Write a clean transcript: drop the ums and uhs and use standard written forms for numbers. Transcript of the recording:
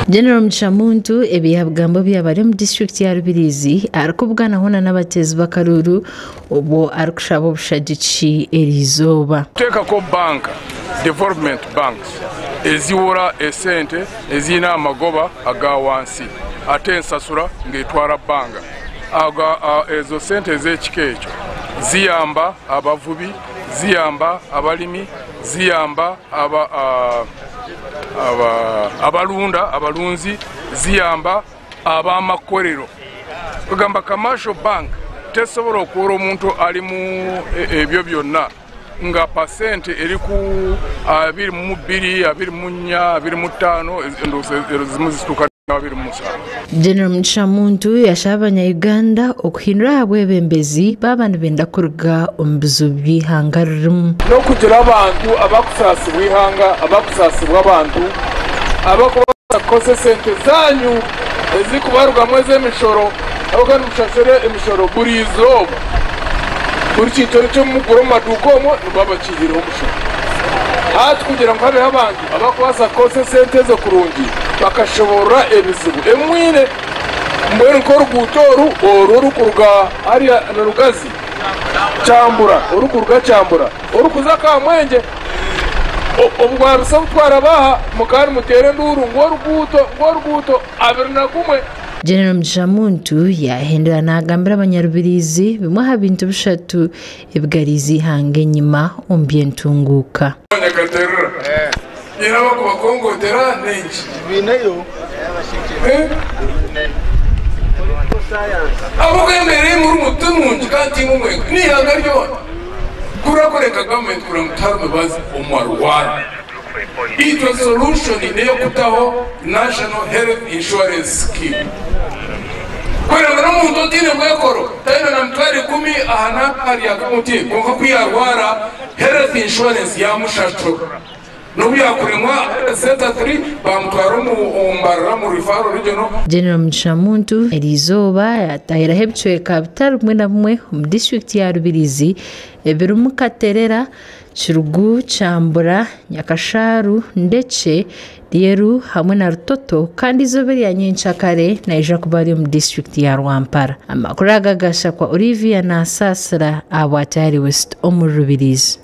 General Mugisha Muntu ebi yabigamba obu yaaba ari omu disiturikiti ya Rubirizi arikubuganaho na n'abateezi b'akaruuru obwo arikushaba obushagiki eriizooba. Kuteekako banka, development banks, eziwora esente eziine amagoba aga wansi ate ensasura ng'etwara bbanga. Ezo sente ez'ekika ekyo ziyamba abavubi, ziyamba abalimi, ziyamba abalunda, abalunzi, ziyamba ab'amakorero. Kugamba commercial bank tesobola okuwora omuntu ali mu ebyo byonna nga pasenti eri ku 22, 24, 25, ndowooza ezimu zituuka na 27. General Mugisha Muntu yashaba abanya-Uganda okuhindura aha bwebembezi baaba nibenda kuruga omu bizibu by'eihanga ririmu. N'okugira abantu abakusaasibwa eihanga, abakusaasibwa abantu, abakubaasa kukozesa esente zaanyu ezirikubarugamu ez'emishoro, ahabw'okuba nimushashura emishoro buri izooba. Buri kintu eki mukugura omu maduuka omwo nibaba bakiihireho omushoro. Hati kugira ngu habeho abantu abarikubaasa kukozesa esente ezo kurungi bakashoboorora ebizibu ebi mwine, mbwenu nk'oruguuto oru, oru orurikuruga hariya ni Rugazi, Kyambura, orurikuruga Kyambura orikuza Kamwengye, obugwabisa obu twarabaha mukaba nimuteera enduuru ngu oruguuto, ngu oruguuto, 21. General Mugisha Muntu yaahindura naagambira abanyarubirizi bimwe aha bintu bishatu ebigariize eihanga enyima omu by'entunguuka. Nyakaterera nyine abakubakongotera n'enki? Ahabw'okuba embeera ei murimu ti nungi kandi tiimwe mwenka, n'eihanga ryona. Kurakureka gavumenti kureba ngu tihariho mibazi omu marwariro. Itwe solution n'ey'okutaho National Health Insurance Scheme kureba ngu n'omuntu otaine bwekoro taine na 100,000 aha nanka ahari akaunti ye kwonka ku yarwara Health Insurance yamushashura n'obu yakuremwa Health Centre 3 bamutwara omu Mbarara omu Referral Regional. General Mugisha Muntu eriizooba yatahiraho ebicweka bitari bimwe na bimwe omu disiturikiti ya Rubirizi ebirimu Katerera, Kirugu, Kyambura, Nyakashaaru, Ndekye, Ryeru hamwe na Rutoto kandi eizooba erya nyencakare naija kuba ari omu disiturikiti ya Rwampara. Amakuru aga gashakwa Olivia Nasaasira ahabwa Tayari West omuri Rubirizi.